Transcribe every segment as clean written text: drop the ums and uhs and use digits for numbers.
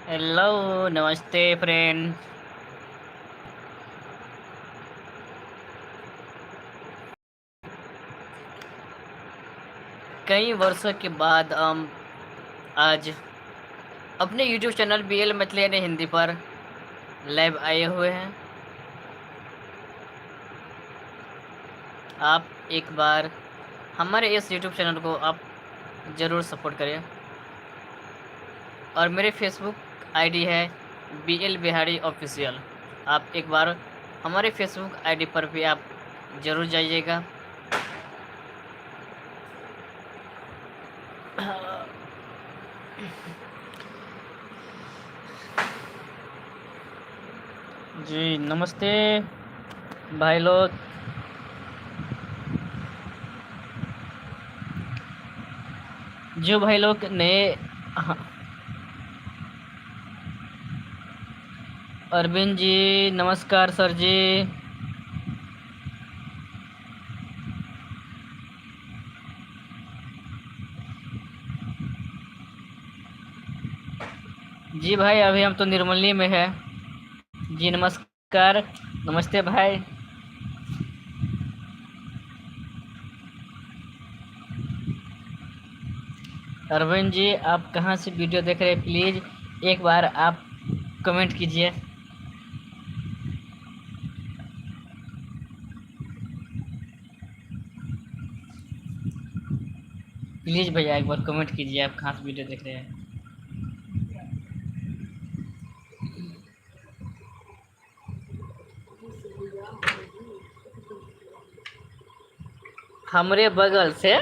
Hello नमस्ते friend. कई वर्षों के बाद हम आज अपने YouTube channel B L Maithili यानी हिंदी पर लाइव आए हुए हैं। आप एक बार हमारे इस यूट्यूब चैनल को आप ज़रूर सपोर्ट करें। और मेरे फेसबुक आईडी है बी एल बिहारी ऑफिशियल। आप एक बार हमारे फेसबुक आईडी पर भी आप ज़रूर जाइएगा। जी नमस्ते भाई लोग। जो भाई लोग नए, हाँ, अरविंद जी नमस्कार सर जी। जी भाई अभी हम तो निर्मली में है। जी नमस्कार, नमस्ते भाई। अरविंद जी आप कहाँ से वीडियो देख रहे हैं? प्लीज़ एक बार आप कमेंट कीजिए। प्लीज़ भैया एक बार कमेंट कीजिए आप कहाँ से वीडियो देख रहे हैं। हमरे बगल से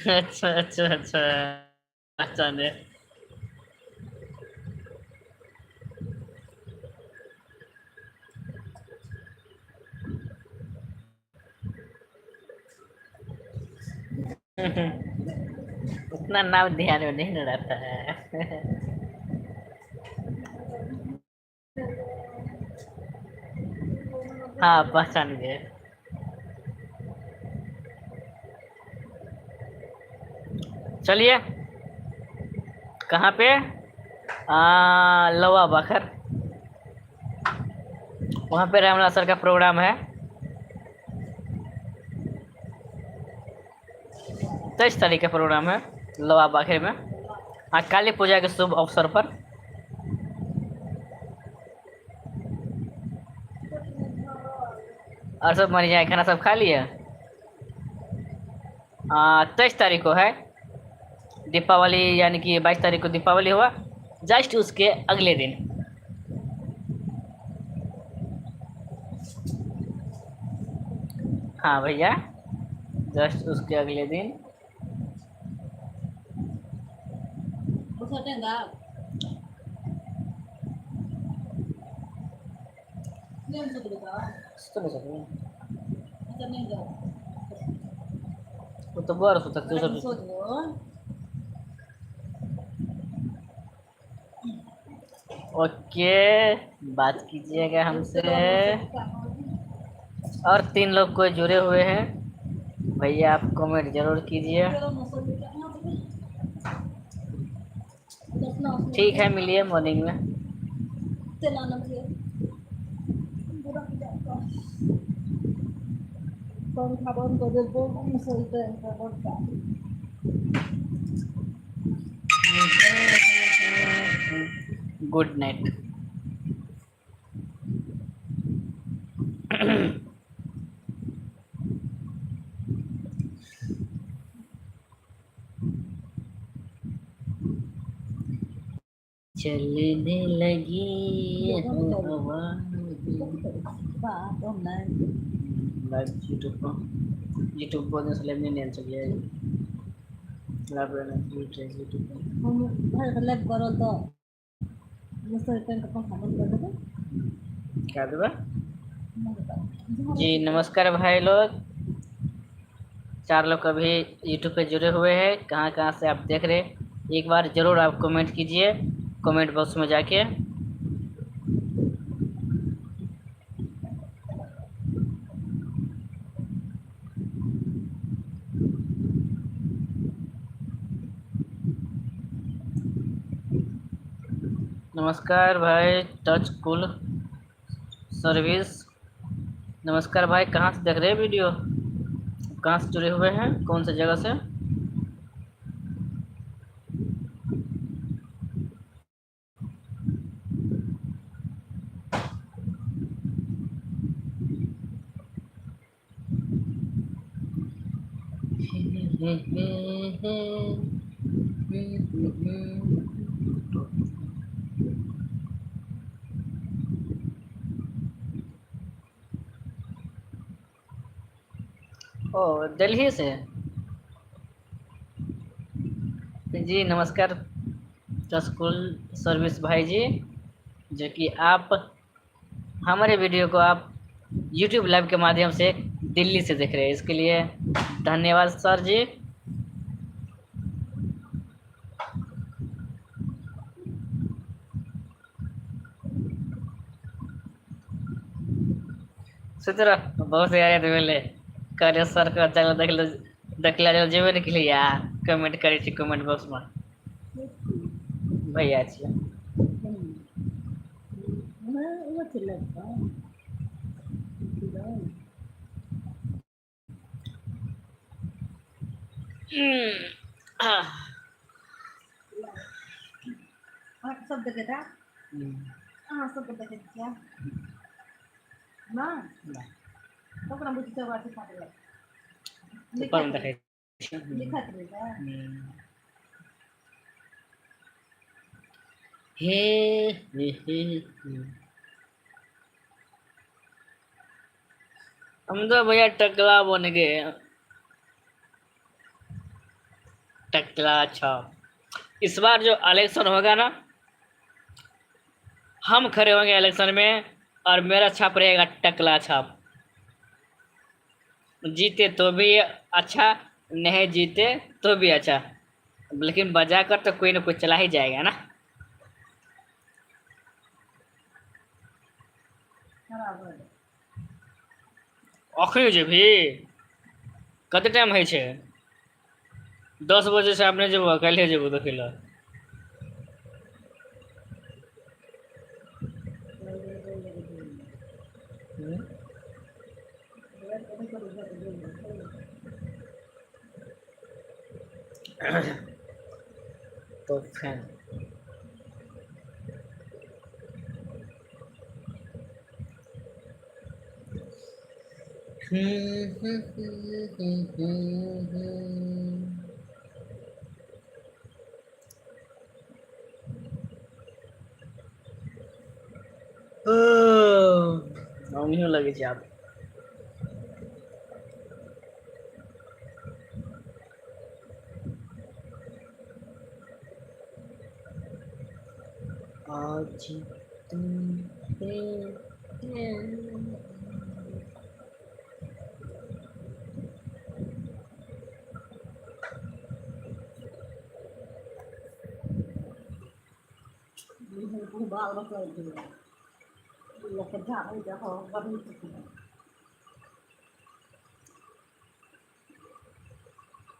अच्छा अच्छा अच्छा अच्छा ने उतना नाम ध्यान में नहीं रहता है। हाँ पहचान गए। चलिए कहाँ पे? लवा बखर, वहाँ पे रामलाल सर का प्रोग्राम है। 23 तारीख का प्रोग्राम है लवा बाखर में। हाँ, काली पूजा के शुभ अवसर पर। और सब मर जाए, खाना सब खा लिया? 23 तारीख को है दीपावली, यानी कि 22 तारीख को दीपावली हुआ, जस्ट उसके अगले दिन। हाँ भैया, जस्ट उसके अगले दिन। वो तो बर्फ तक तो सब। ओके, बात कीजिएगा हमसे। और 3 लोग कोई जुड़े हुए हैं भैया, आप कमेंट जरूर कीजिए। ठीक है, मिलिए मॉर्निंग में। Good night. चलने लगी हवा। लाइव यूट्यूब पर, यूट्यूब पर से लाइव नहीं चलिए। लाइव यूट्यूब पर लाइव करो तो क्या देवा जी। नमस्कार भाई लोग। चार लोग अभी यूट्यूब पे जुड़े हुए हैं। कहाँ कहाँ से आप देख रहे हैं, एक बार ज़रूर आप कमेंट कीजिए कमेंट बॉक्स में जाके। नमस्कार भाई, टच कुल सर्विस। नमस्कार भाई, कहाँ से देख रहे हैं वीडियो, कहाँ से जुड़े हुए हैं, कौन से जगह से? ओ दिल्ली से जी। नमस्कार स्कूल सर्विस भाई जी, जो कि आप हमारे वीडियो को आप यूट्यूब लाइव के माध्यम से दिल्ली से देख रहे हैं, इसके लिए धन्यवाद सर जी। सुतरा बहुत याद मिले करे सर के चैनल देख ले, देखला जेबे नहीं के या कमेंट करे छी कमेंट बॉक्स में भैया छी। सब देखे था, अहाँ सबके देखे छियै ना, ओकरा बुझि सब अथी फाटल ऊपर में देखै छी। लिखत रहै। हे हे हे हे। हम तो भैया टकला बन गए, टकला छाप। इस बार जो इलेक्शन होगा ना, हम खड़े होंगे इलेक्शन में और मेरा छाप रहेगा टकला छाप। जीते तो भी अच्छा, नहीं जीते तो भी अच्छा, लेकिन बजा कर तो कोई ना कोई चला ही जाएगा ना। अखनी जेबही कते टाइम होइ छै? 10 बजे से अपने जेबो, काल्हे जेबो देखै लए। तो फैन আমিও লাগেছি আব। आज तुम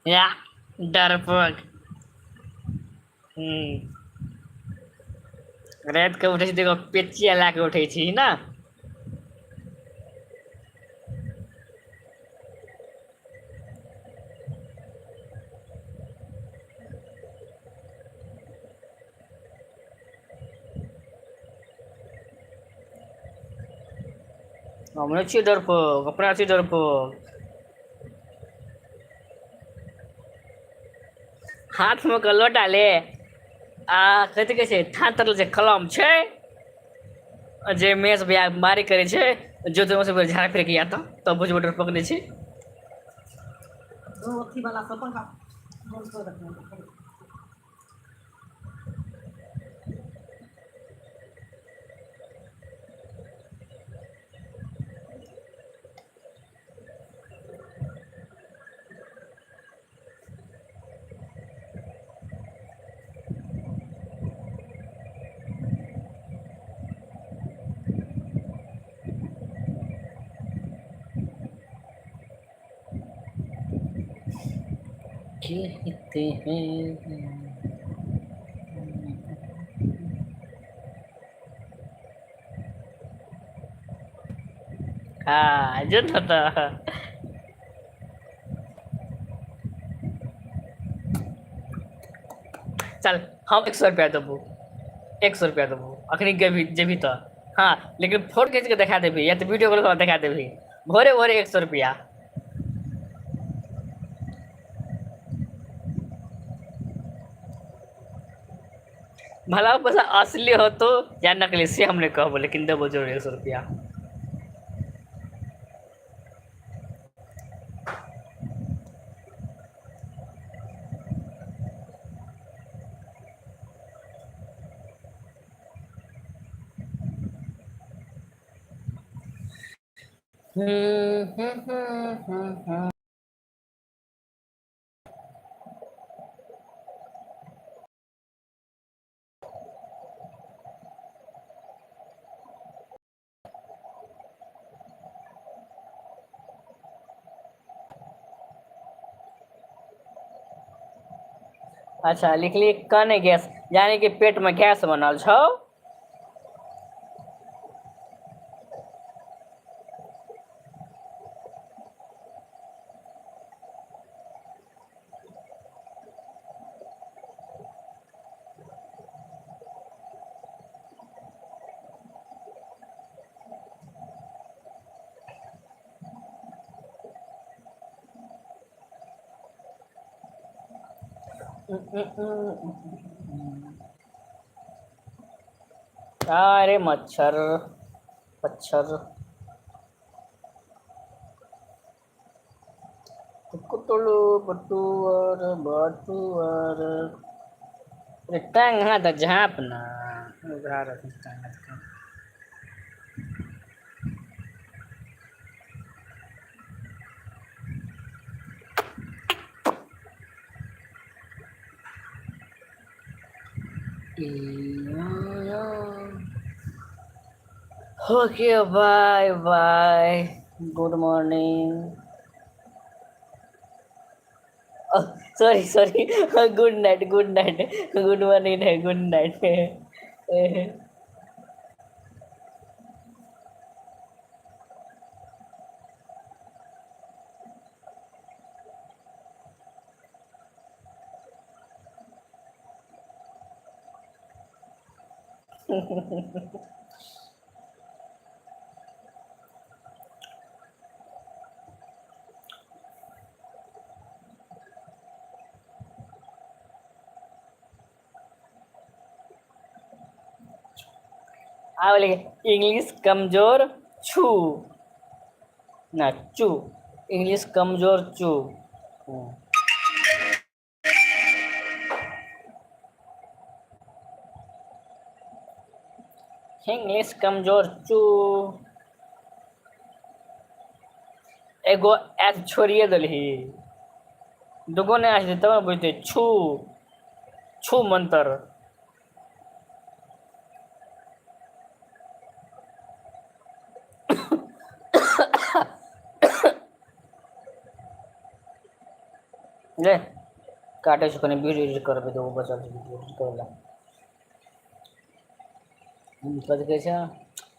या डरपोक। रात के उठै छी देखो पेचिया ला के उठै छी ना। हमरे छी डरपोक, अपना छी डरपोक। हाथ में के लोटा ले आ कथी कहै छै, थान तरल जे कलम छै जे मेष भैया मारी करै छै, जो तो से झाड़ फिर के आता तब बुझबो डरपोक नै छै। अथी वाला सब पंखा बंद कर देलकै। कहते हैं। हाँ, जो था। चल हम 100 रुपया देबो, 100 रुपया देबो अखनी गेबही जेबही तऽ। हाँ, लेकिन फोटो खींच के देखा देबही या तऽ वीडियो कॉल पर देखा देबही। भोरे भोरे 100 रुपया। भला पैसा असली हो तो या नकली से हम नहीं कहबो, लेकिन देबो जरूर 100 रुपया। हम्म हम्म हम्म हम्म हम्म। अच्छा, लिखली कने गैस, यानी कि पेट में गैस बनल छौ। अरे मच्छर मच्छर कुतुलु बटुअर बटुअर। अरे टांग हाथ झाँप ना उघार टांग हाथ के। Okay, bye bye, good morning, sorry sorry, good night, good night, good morning है, गुड नाइट। आ बोले इंग्लिश कमजोर छू ना चू, इंग्लिश कमजोर चू। इंग्लिश कमजोर चू। एगो एस छोड़िए देलही, दूगो नहीं आस तब ने बुझते छू छू मंतर। ले काटे छौ कनि वीडियो एडिट करबै तऽ ओ बचल छै वीडियो एडिट करै लए। कथी कहै छै?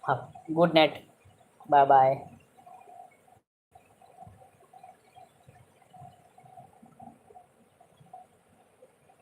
हाँ, गुड नाइट, बाय बाय।